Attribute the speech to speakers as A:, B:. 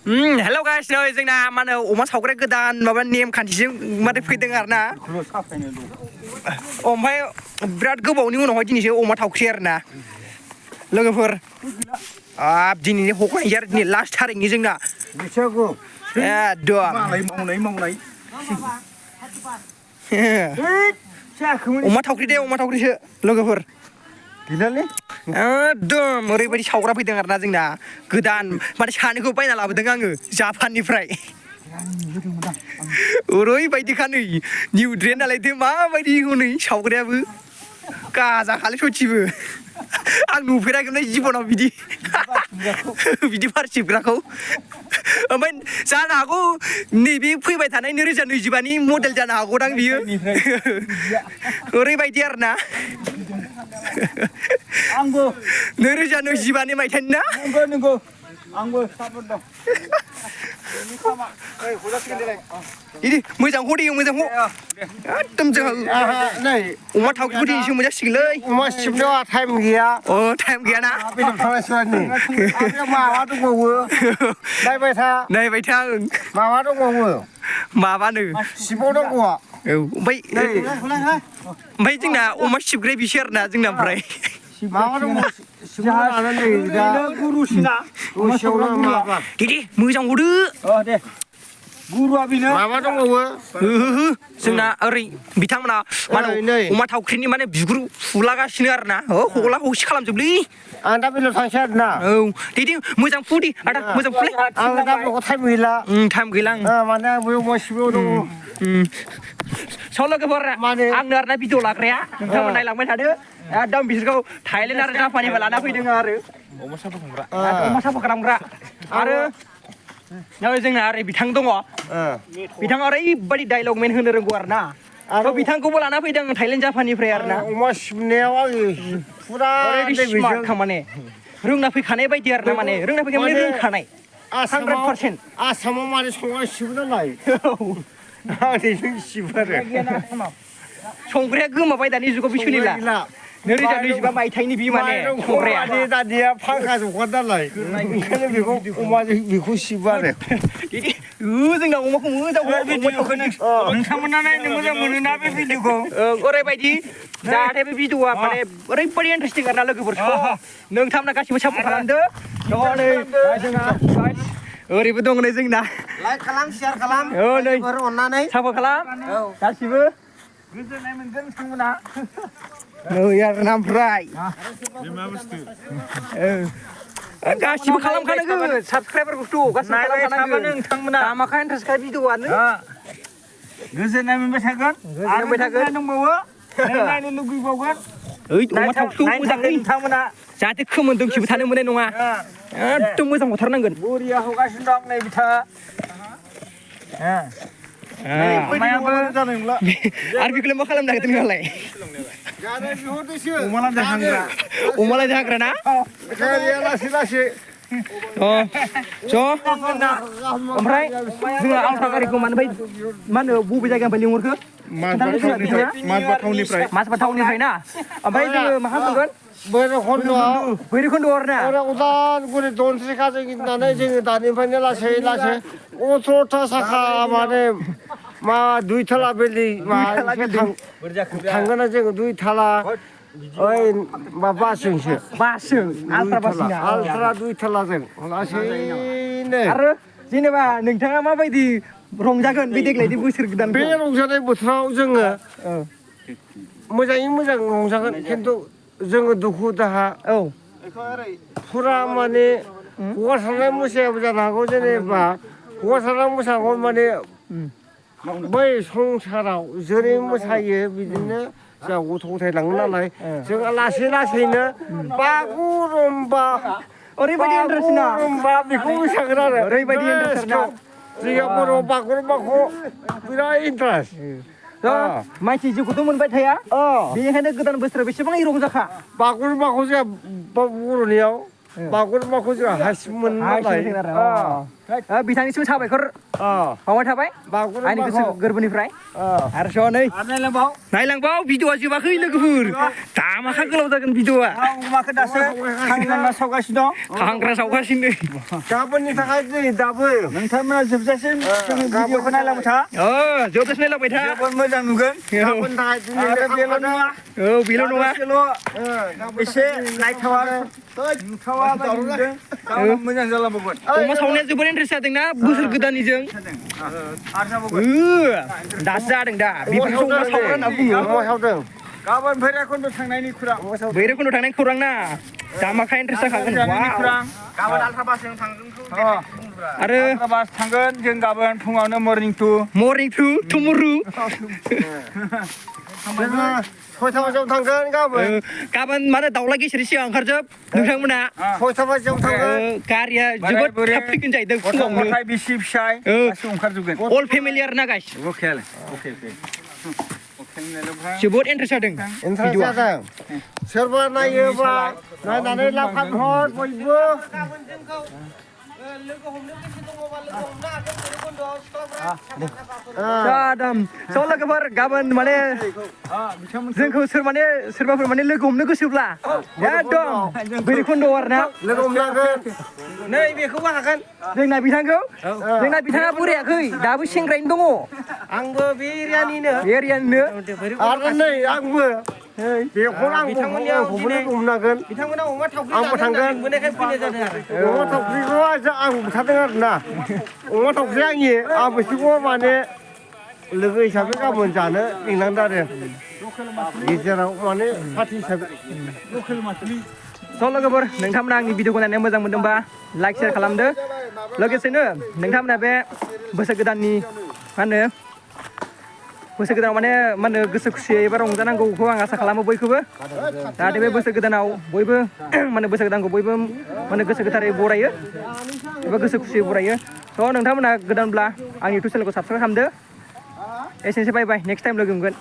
A: हेल' guys नै जोंना मा होनो अमा सावग्रा गोदान माबा नेम खान्थिजों मादै फैदों आरोना ओमफ्राय बिराद गोबावनि उनावहाय दिनैसो अमा थावख्रि आरोना लोगोफोर दिनैनि हगारनाय आरो दिनै लास्ट थारिखनि जोंना एकदम अमा थावख्रि दे अमा थावख्रिसो लोगोफोर एकदम ओरैबायदि सावग्रा फैदों आरोना जोंना गोदान माने सानैखौ बायना लाबोदों आङो जापाननिफ्राय ओरैबायदिखा नै निउ ड्रेन नालाय माबायदि हनै सावग्रायाबो गाजाखालै सयथिबो आं नुफेराखैमोन जिबनाव बिदि बिदि बार सिबग्राखौ ओमफ्राय जानो हागौ नैबे फैबाय थानाय 2025नि मडेल जानो हागौदां बियो ओरैबायदि आरोना
B: आंबो
A: 2025नि मायथाइनि ना
B: नंगौ आंबो साबोन दं
A: इदि मोजां हदियो मोजां ह एकदम जोंहा
B: नै
A: अमा थावख्रिखौ दिनैसो मोनजासिगोनलै
B: अमा सिबनायाव टाइम गैया
A: टाइम गैयाना
B: बेदर थांगासिनो माबा दंबावो नायबाय था माबा दंबावो
A: माबानो
B: सिबाव दंबावो
A: ओमफ्राय जोंना अमा सिबग्राया बिसो आरोना जोंना ओमफ्राय
B: माबा दंबावो सिबाव लानानै दा गुरुसिना
A: दे मोजां हदो
B: दे गुरुआ बेनो माबा दंबावो
A: जोंना ओरै बिथांमोना माने अमा थावख्रिनि माने बिगुर फुलागासिनो आरोना हगला हगसि खालामजोबलै
B: आं दा बेलायाव थांसै आरोना
A: दे मोजां फुदि आदा मोजां फुलै
B: आं दा बेखौ टाइम गैला माने आं बेयाव अमा सिबाव दङ
A: स' लोगोफोर आंनो आरोना भिडिअ लाग्राया नोंथांमोन नायलांबाय थादो एकदम बिसोरखौ थाइलेण्ड आरो जापाननिफ्राय लाना फैदों आरो अमा साफा खालामग्रा आरो जोंना ओरै बिथां दङ बिथाङा ओरैबायदि डायलग मेन होनो रोंगौ आरोना आरो बिथांखौबो लाना फैदों थाइलेण्ड जापाननिफ्राय आरोना
B: अमा सिबनायाव आङो फुरा
A: स्मार्ट माने रोंना फैखानाय बायदि आरोना माने रोंना फैखानाय माने रोंखानाय 100%
B: आसामाव माने संग्रा सिबो नालाय
A: संग्राया गोमाबाय दानि जुगाव बे सोलिला 2025 मायथाइनि बि माने संग्राया
B: दानिया फांखा जगार नालाय ओंखायनो बेखौ अमाजों बेखौ सिबो आरो
A: जोंना अमाखौ मोजां
B: नोंथांमोना नायनो मोजां मोनोना बे भिडिअखौ
A: ओरैबायदि जाहाथे बे भिडिअआ माने ओरैबायदि इन्टारेस्टिं आरोना लोगोफोर नोंथांमोना गासिबो सापर्ट खालामदो ओरैबो दं नै जोंना
B: लाइक खालाम शेयार खालाम अननानै
A: सापर्ट खालाम गासिबो
B: गोजोननाय मोनगोन नोंथांमोना
A: नै आरोना ओमफ्राय गासिबो खालामखानांगोन साबसक्राइबारखौथ' गासिबो खालामखानांगोन नोंथांमोना दामाखा इन्टारेस्टखा भिडिअआनो
B: गोजोननाय मोनबाय थागोन दंबावो नायनो लुगैबावगोन
A: अमा थावख्रिखौ मोजाङै नोंथांमोना जाहाथे खोमोन दोंसेबो थानो मोननाय नङा एकदम मोजां हथारनांगोन
B: बरिया हगासिनो दं नै बिथाङा
A: आरो बेखौलाय मा खालामनो नागिरदों नोंहालाय अमा लायनो हाग्रा ना
B: लासै लासै
A: ओमफ्राय जोंहा आल्ट्रा गारिखौ मानिफ्राय मा होनो बबे जायगानिफ्राय लिंहरखो माजबाटावनिफ्राय ना ओमफ्राय जोङो मा खालामगोन भैरबखुन्द आरोना
B: उदालगुरि दनस्रिखाजों गिदिंनानै जोङो दानिफ्रायनो लासै 18था साखा माने मा 2 थाला बिल्डिं थांगोन जोङो 2 थाला बासजों आल्ट्रा 2 थालाजों लासैनो
A: आरो जेनेबा नोंथाङा माबायदि रंजागोन बे देग्लायनि बोसोर गोदान
B: बे रंजानाय बोथोराव जोङो मोजाङै मोजां रंजागोन खिन्थु जोङो दुखु दाहा फुरा माने हगारसारनाय मोसायाबो जानो हागौ जेनेबा हगारसारनाय मोसागौ माने बै संसाराव जेरै मोसायो बिदिनो जोंहा गथ' गथाय लाङो नालाय जोंहा लासै लासैनो बागुरुम्बा बेखौ मोसागोन आरो
A: ओरैबायदि इन्टारेस्ट
B: जोंहा बर' बागुरुम्बाखौ बिराद इन्टारेस्ट
A: मानसि जिउखौथ' मोनबाय थाया बेनिखायनो गोदान बोसोराव बेसेबां रंजाखा
B: बागुरुम्बाखौ जोंहा बर'नियाव बागुरुम्बाखौ जोंहा हासिब मोनो नालाय
A: बिथांनिसिम साबायखर बावनाय थाबाय आंनि गोसो गोरबोनिफ्राय आरो स' नै नायलांबाव भिडिअ'आ जोबाखै लोगोफोर दामाखा गोलाव जागोन भिडिअ'आ
C: अमाखौ दासो हांग्रा सावगासिनो दं
A: हांग्रा सावगासिनो
B: गाबोननि थाखाय नै दाबो
C: नोंथांमोना जोबजासिम जोंनि भिडिअ'खौ नायलांबाय था
A: जोबजासिम नायलांबाय था
C: जोबोद मोजां नुगोन
B: गाबोननि थाखाय दिनै
C: आरो बेल' नङा
A: बेल' नङा
C: एसे नायथावा नुथावा बायदि नुदों गाबोन मोजां जालांबावगोन
A: अमा सावनाया जोबोद इन्ट्रेस्ट जादों ना बोसोर गोदाननिजों दासो जादों दा बेफोरखौ अमा सावग्रा होनना बुङो
B: अमा सावदों
C: गाबोन भैरबकुन्द थांनायनि खौरां
A: भैरबकुन्द थांनायनि खौरां ना दामाखा इन्ट्रेस्ट जाखागोन
C: गाबोन आल्ट्रा बासजों थांगोन
A: आरो
C: आल्ट्रा बास थांगोन जों गाबोन फुङावनो मर्निं टु
A: टुमरु
B: जोङो 6टा बाजियाव थांगोन
A: गाबोन माने दाउला गेसेरनि सिगां ओंखारजोब नोंथांमोना
B: 6टा बाजियाव थांगोन
A: गारिया जोबोद थाब फैगोन जाहैदों फुङावनो
C: गथाय बिसि फिसाय गासिबो ओंखारजोबगोन
A: अल फेमिलि आरो ना गाइस
C: अके
A: जोबोद इन्ट्रेस्ट जादों
B: इन्ट्रेस्ट जादों सोरबा नायोबा नायनानै लाब हर बयबो
A: लोगोफोर गाबोन माने जोंखौ सोरबाफोर माने लोगो हमनो गोसोब्ला एकदम भैरबकुन्द आरो ना
B: लोगो हमनांगोन
A: नै बेखौबो हागोन जोंना बिथाङा बोरायाखै दाबो सेंग्रायैनो दङ
B: आंबो बे एरियानिनो
A: आरो
B: नै आंबो बेखौनो आं हमनांगोन आंबो थांगोन अमा थावख्रिखौ आं बुथारदों आरोना अमा थावख्रि आंनि आं बिसोरखौ माने लोगो हिसाबै गाबोन जानो लिंनांदों आरो गेजेराव माने पार्टि हिसाबै
A: स' लोगोफोर नोंथांमोना आंनि भिडिअखौ नायनो मोजां मोनदोंबा लाइक शेयार खालामदो लोगोसेनो नोंथांमोना बे बोसोर गोदाननि बोसोर गोदानाव माने मा होनो गोसो खुसियै एबा रंजानांगौखौ आं आसा खालामो बयखौबो जाहाथे बे बोसोर गोदानाव बयबो माने बोसोर गोदानखौ बयबो माने गोसो गोथारै बरायो एबा गोसो खुसियै बरायो स' नोंथांमोना गोदानब्ला आंनि इउटुब चेनेलखौ साबसक्राइब खालामदो एसेनोसै बाय नेक्स्ट टाइम लोगो मोनगोन